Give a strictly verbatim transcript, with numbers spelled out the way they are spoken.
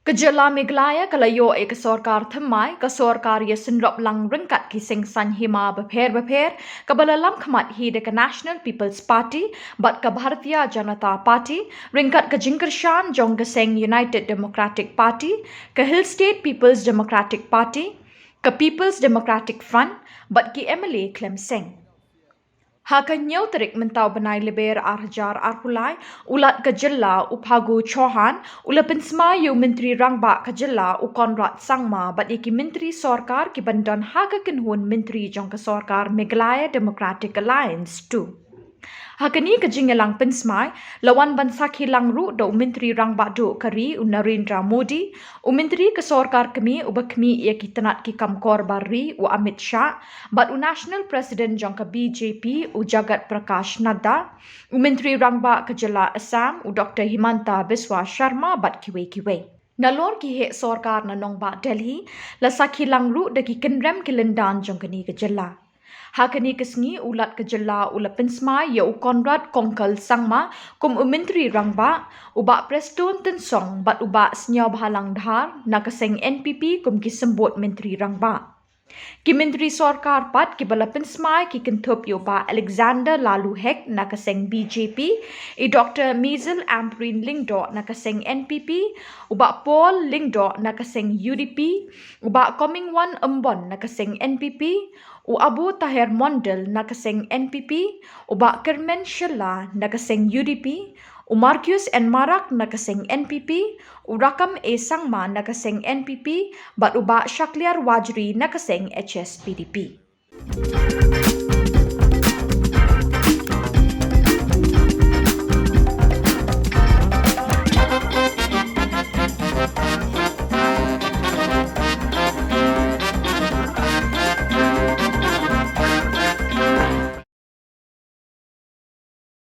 Ka jylla Meghalaya ka la ïoh ïa ka sorkar thymmai, ka sorkar ïasynrop lang ryngkat ki seng saiñ hima bapher bapher, kaba la lam khmat hi da ka National People's Party bad ka Bharatiya Janata Party, ryngkat ka jingkyrshan jong ka seng United Democratic Party, ka Hill State People's Democratic Party, ka People's Democratic Front bad ki M L A khlem seng. Ha ka hynñiew tarik mynta u bnai Lber ar hajar arphew lai, u Lat ka jylla u Phagu Chauhan u la pynsmai ïa u Myntri Rangbah ka jylla u Conrad Sangma bad ïa ki myntri sorkar ki ban don ha ka kynhun myntri jong ka sorkar Meghalaya Democratic Alliance two. Ha kane ka jingïalang pynsmai la wan ban sakhi lang ruh da u Myntri Rangbah Duh ka ri u Narendra Modi, u Myntri ka sorkar kmie uba khmih ïa ki tnat ki kam kor bar ri u Amit Shah, bad u National President jong ka B J P u Jagat Prakash Nadda, u Myntri Rangbah ka jylla Assam u Doctor Himanta Biswa Sharma bad kiwei kiwei. Nalor ki heh sorkar na nongbah Delhi, la sakhi lang ruh da ki kynrem ki lyndan jong kane ka jylla. Ha kane ka sngi u Lat ka jylla u la pynsmai ïa u Conrad Kongkal Sangma kum u Myntri Rangbah, u Bah Prestone Tynsong bad u Bah Sniawbhalang Dhar na ka seng N P P kum ki symbud Myntri Rangbah. Ki myntri sorkar pat kiba la pynsmai ki kynthup ïa u Bah Alexander Laloo Hek na ka seng B J P, i Doctor Maisel Ampareen Lyngdoh na ka seng N P P, u Bah Paul Lyngdoh na ka seng U D P, u Bah Comingone Ymbon na ka seng N P P, u Abu Taher Mondal na ka seng N P P, u Bah Kyrmen Shylla na ka seng U D P, u Marcuise N Marak na ka seng N P P, u Rakkam A Sangma na ka seng N P P, bad u Bah Shakliar Warjri na ka seng H S P D P.